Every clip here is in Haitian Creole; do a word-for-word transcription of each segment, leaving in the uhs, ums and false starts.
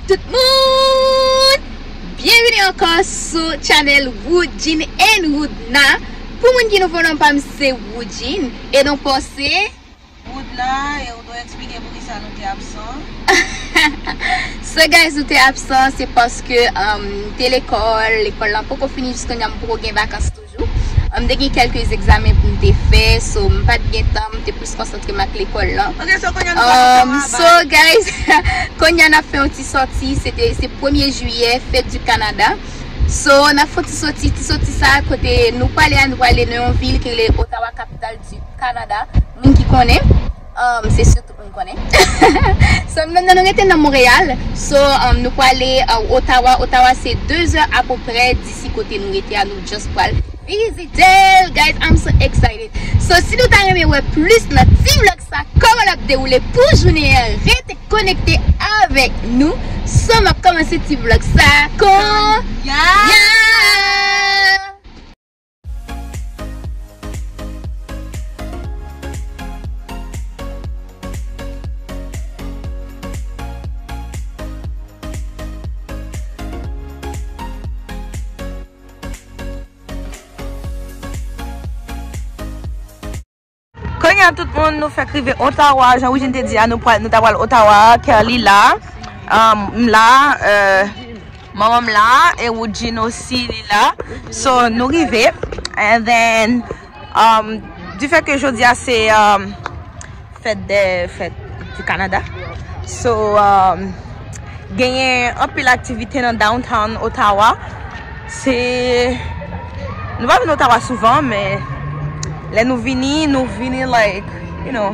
Tout moun! Byenvini ankò sou channel Woodjine and Woodna. Pou moun ki nouvo, non pa m se Woodjine. E non pa w se Woodna, e ou dwe eksplike poukisa nou te absan. So guys, nou te absan, se paske, um, te lekòl, lekòl lan poko fini jiskounya, m poko gen vakans toujou. Um, m te gen kèlke egzamen pou m te fè, so m pa t gen tan, m te plis konsantre m ak lekòl lan. Ok, so kounye a nou pral fè yon bagay. Um, so guys, kounye a n ap fè yon ti sòti, se te, se premye jiyè, fèt di Kanada. So, n ap fè yon ti sòti, ti sòti sa, kote nou prale a, nou prale nan yon vil ki rele Ottawa, kapital di Kanada. Moun ki konnen, um, se si tout moun konnen. So, nou, nou, nou rete nan Monreyal. So, um, nou prale, uh, Ottawa. Ottawa se de zè apoprè disi kote nou rete a, nou just pral vizite l. Guys, I'm so excited. So, si nou ta renmen wè plis nan ti vlòg sa, kòman l ap dewoule pou jounen an, rete konekte avèk nou. So, m ap kòmanse ti vlòg sa kounye a. Kounye a tout moun, nou fèk rive Ottawa. Jan Woodjine te di a, nou pral, nou ta pral Ottawa. Kerly la, um, m la, euh, manman m la, e Woodjine osi, li la. So, nou rive. And then, um, du fait que jodi a se, um, fèt dè, fèt di Kanada. So, um, genyen anpil aktivite nan downtown Ottawa. Se, nou pa vin Ottawa souvan, men lè nou vini, nou vini, like, you know,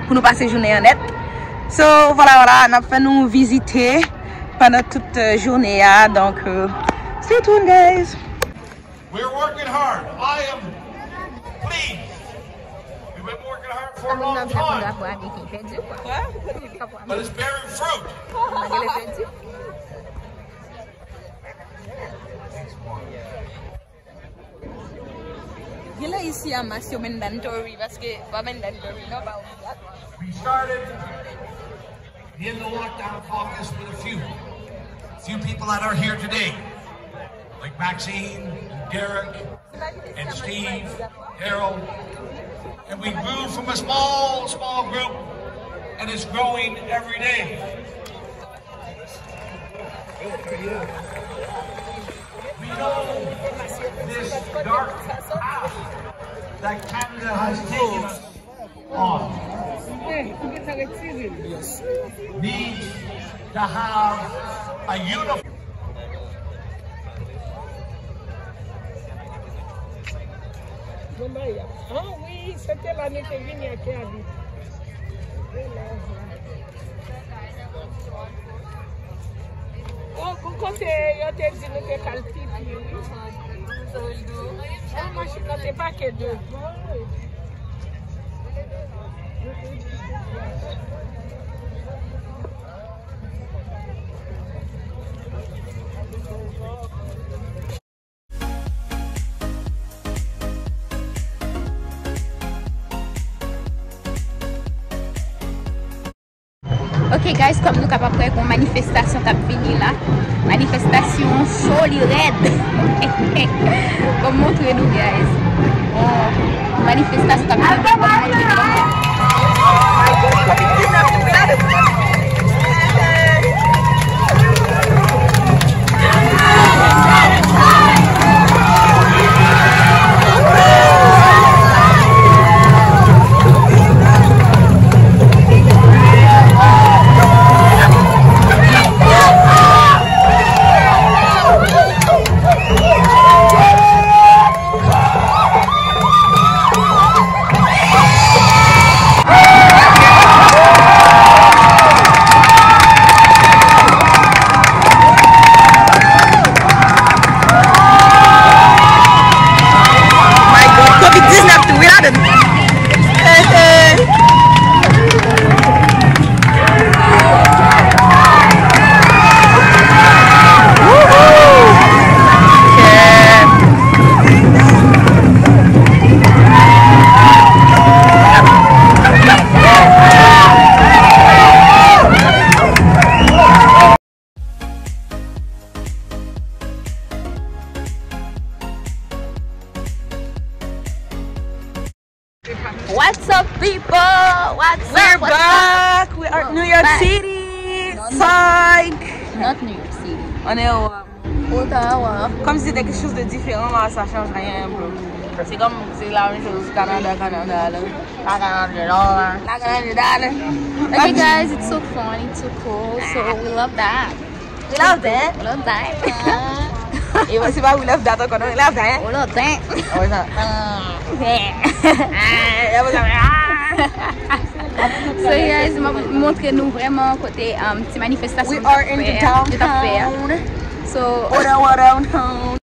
pou nou pase jounen an nèt. So, vwala, vwala, n ap fè nou vizite pandan tout, euh, jounen a. Donk, euh, stay tuned, guys. We're working hard. I am pleased. We've been working hard for a long time. But it's bearing fruit. Genlè isi a mas yo mandatory, paske pa mandatory non, pa obligatwa. We started in the lockdown caucus with a few, few people that are here today, like Maxine and Derek and Steve, Harold, and we grew from a small, small group, and it's growing every day. We know this dark path that Canada has taken us on needs to have a uniform. Ah wi, se te la nou te vini ak Kelly. Oh, gon kote yo te di nou te ka al pipi, wi. Oh, machin nan te pake devan. Ok guys, kòm nou kapab wè, gon manifestasyon k ap vini la. Manifestasyon cho, li rèd. Ban m montre nou guys. Bon, manifestasyon k ap vini, ban m montre nou. Not New York City. On est au Ottawa. Comme si c'était quelque chose de différent, là, ça change rien, bro. C'est comme, c'est la même chose au Canada, Canada, là. La Canada, là. La Canada, là. Okay, guys, it's so fun, it's so cool, so we love that. We love that. We love that. E mwen se pa we love that ankò, non, we love that. We love that. Ah, wè sa. Ah, wè sa. So, guys, m ap montre nou vrèman kote, um, ti manifestasyon nou t ap fè a. We are in the downtown. So, Ottawa downtown.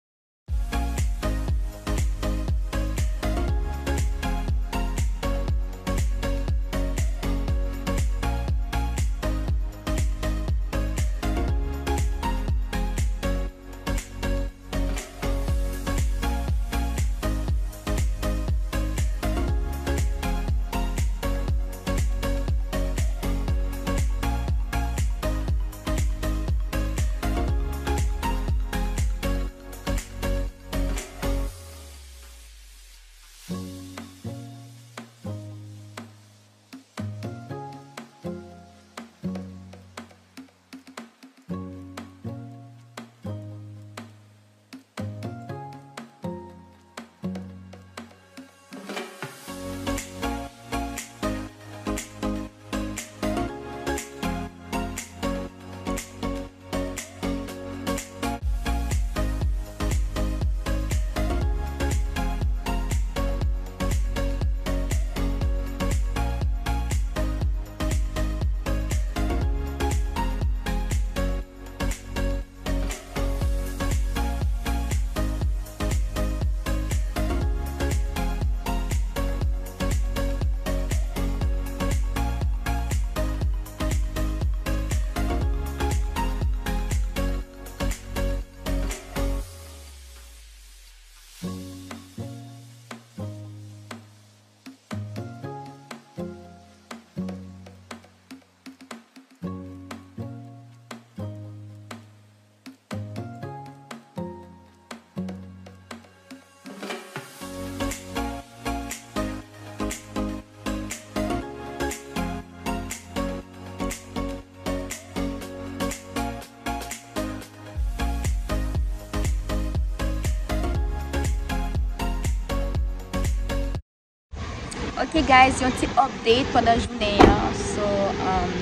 Ok, guys, yon ti update pandan jounen an. So, um,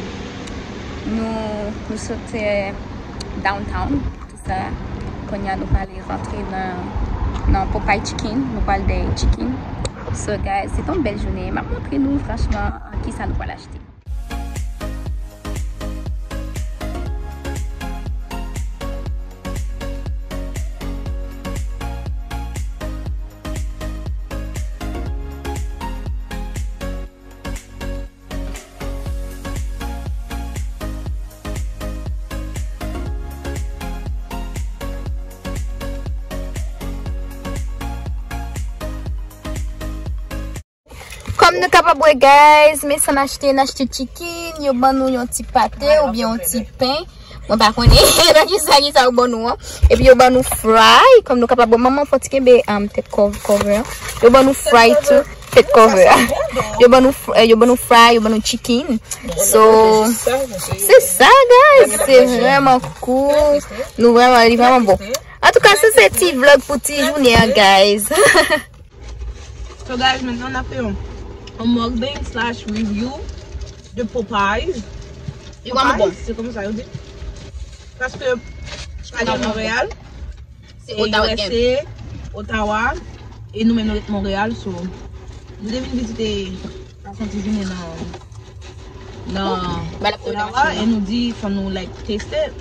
nou, nou sot downtown, tout sa. Kounye a nou prale rantre nan, nan Popeye Chicken, nou pral dèyè chicken. So, guys, se te yon bèl jounen. M ap montre nou, franchman, kisa nou pral achte. Kòm nou kapab wè, guys, men sa n achte, n achte chicken, yo ban nou yon ti pate oubyen yon ti pen. Mwen pa konnen nan kisa, kisa yo ban nou an. Epi yo ban nou fry, kòm nou kapab wè, manman fò ti kenbe, um, tèt kò-, cover an. Yo ban nou fry tou, tèt cover an. Yo ban nou fr-, eh, yo ban nou fry, yo ban nou chicken. So, se sa, guys, se vrèman cool. Nou vrèman, li vrèman bon. Antouka, se, se ti vlog pou ti jounen an, guys. So, guys, mentnan n ap fè yon, yon mukbang slash review de Popeyes. Li vrèman bon. Popeyes, se konsa yo di. Paske pa gen Montréal, se Ottawa, U S A, Ottawa, e nou menm nou ret Montréal, so nou te vin vizite, pase yon ti jounen nan, nan Ottawa, e nou di fò nou, like, teste.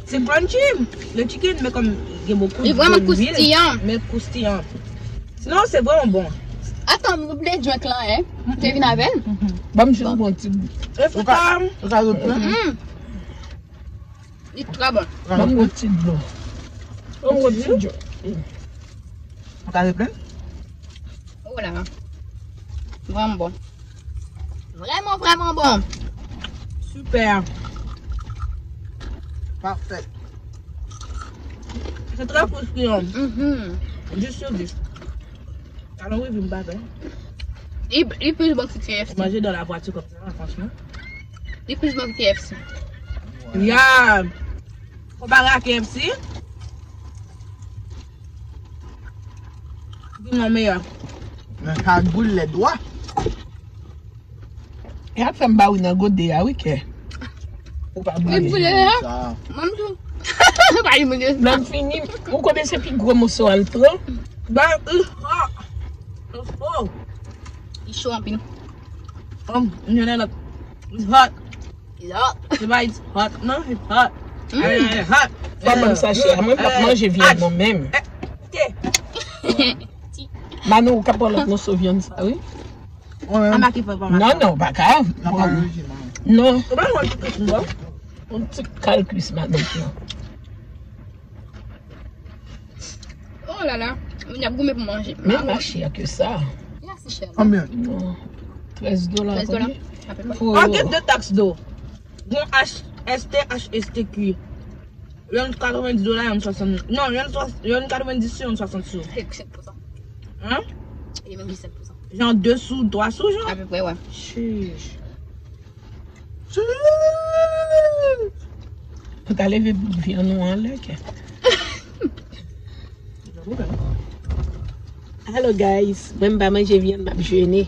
Se crunchy, le chicken, men kòm gen bokou de lwil, men kroustiyan. Sinon, se vrèman bon. Atann, m vle drink lan, hein. M te vin avè l. Ban m jis yon ti. E foutan. Ou ka, ou ka zot plen? Li trè bon. Ban m yon ti dlo. Yon ti dlo. Ou ka replen? Oh là là. Vrèman bon. Vrèman, vrèman bon. Super. Parfait. Se trè kroustiyan. Mhm. Dis sur dis. Alò, wi, vin pa fè. Li, li plis bon ki K F C. Manje dans la voiture comme ça, franchement. Li plis bon ki K F C. Yeah. Konpare a K F C. Di non meyè. Men sa goul lèd wa. E ap fè m ba ou nan gode a wi kè. Ou pa bliye. Li boule la. Sa. Mwen tou. Pa li boule. Lè m fini, ou konnen se pi gwo moso a l pran. Ba, uh, ah. Oh. Li cho anpil. Um, yon lòt. It's hot. It's hot. Se pa it's hot, non, it's hot. Mm. Eh, hot. Fò ban m sache a, mwen p ap manje vyann non menm. Manou, ou ka pran lòt moso vyann sa, wi. Ama ki fè pa. Non, non, ou pa ka. Non. Ou pa mwen ki kous mwen. Yon ti kal kwis madanm nan. Oh la la, moun y ap goumen pou manje. Men pa chè ke sa. Ya, se chè. Konbyen? Non. Trèz dola. Trèz dola. Konbyen? Apèprè. Pou... Ah, gen de taks do. Gen H S T, H S T Q. Yonn katrevenndis dola, yonn swasant. Non, yonn swa-, yonn katrevenndis sou, yonn swasant sou. Senk, senk pousan. Hein? E menm ki senk pousan. Jan de sou, twa sou, jan? Apèprè, wè. Chiche. Ou ta leve bout vyann ou anlè kè. Hello guys, mwen m pa manje vyann, m ap jene.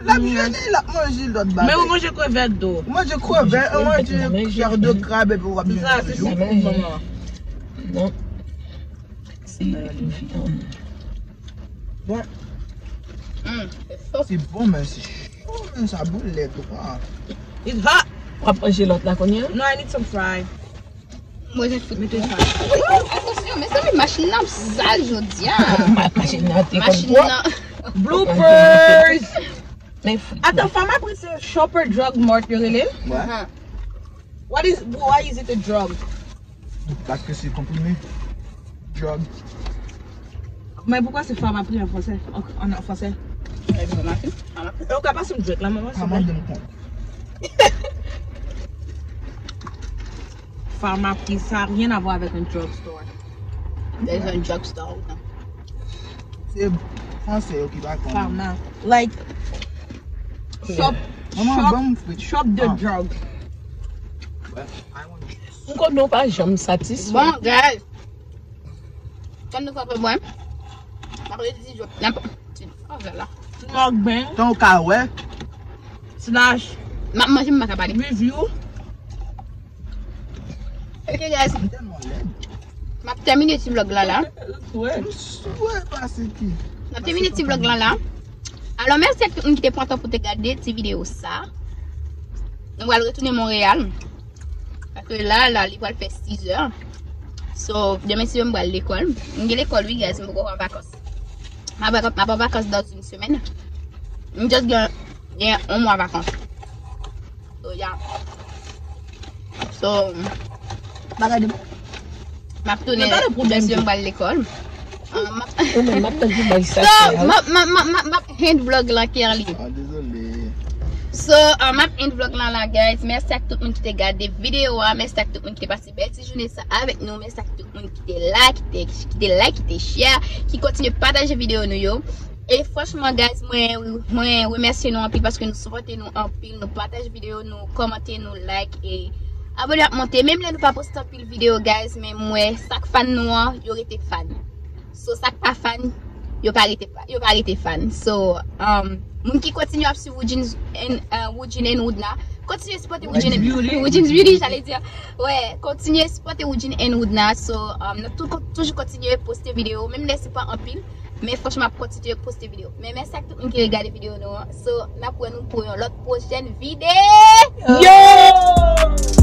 L ap jene, l ap manje lòt bagay. Men ou manje krevèt do. Ou manje krevèt, ou manje chair de crabe epi w ap jene toujou. Sa, se sa pou manman. Non. Se vyann. Bon. Mm, se fò. Se bon, men se cho, men sa boule twa. It's hot. W ap manje lòt la kounye a? No, I need some fry. Mwen jen fout. Mete fry. Atansyon, mezanmi, machin nan ap sal jodi a. Ma-, machin nan te konn pwòp. Machin nan. Bloopers! Men frit. Atan, Farm Aprè se Shoppers Drug Mart yo rele? Wè. Aha. What is, why is it a drug? Paske se konprime. Drug. Men poukwa se Farm Aprè an fransè? An, an fransè? E ou ka pase m drink la, mwen. Pa mande m kont. Farm Aprè, ça a rien à voir avec un drugstore. There's a drugstore. Se fransè yo ki pa konn. Pharma. Like, shop, shop, shop de drug. M konnen w pa janm satisfè. Bon, guys. Tann nou fè bwen. M ap redi jòt. N ap, oh la la. Mukbang. Tan w ka wè. Slash. M ap manje, m pa ka pale. Review. Ok, guys. M tèlman lèd. M ap tèmine ti vlòg la la. Sweat. Sweat pase ki. M ap tèmine ti vlòg la la. Alò, mèsi ak tout moun ki te pran tan pou te gade ti videyo sa. Nou pral retounen Monreyal. Paske la, la, li pral fè sizè. So, demen si m pral lekòl. M gen lekòl, wi, guys, m poko an vakans. M ap, m ap an vakans dans une semaine. M just gen, gen yon mwa vakans. So, yeah. So, pa gade m. M ap tounen, mèsi, m pral lekòl. Ah, m ap... Ou menm, m ap tann pou bay sa. So, m ap, m ap, m ap, m ap, m ap end vlog lan, Kerly. Ah, dezole. So, ah, m ap end vlog lan la, guys. Mèsi ak tout moun ki te gade videyo a. Mèsi ak tout moun ki te pase bèl ti jounen sa avèk nou. Mèsi ak tout moun ki te like, ki te, ki te like, ki te share, ki kontinye pataje videyo nou yo. E franchman, guys, mwen, mwen remèsye nou anpil paske nou sipòte nou anpil, nou pataje videyo, nou kòmante, nou like, e abone ap monte. Menm lè nou pa poste anpil videyo, guys, men mwen, sa k fan nou an, yo rete fan. So, sa k pa fan, yo pa rete fa-, yo pa rete fan. So, um, moun ki kontinye ap swiv Woodjin's and, uh, Woodjin and Wood la, kontinye sipòte Woodjin and Beauty. Woodjin's Beauty, j'allais dire. Wè, kontinye sipòte Woodjin and Wood la. So, um, n ap tou-, toujou kontinye poste videyo, menm lè se pa anpil. Men franchman, m ap kontinye poste videyo. Men mèsi ak tout moun ki regade videyo nou an. So, n ap wè nou pou yon lòt pwochèn videyo. Yo!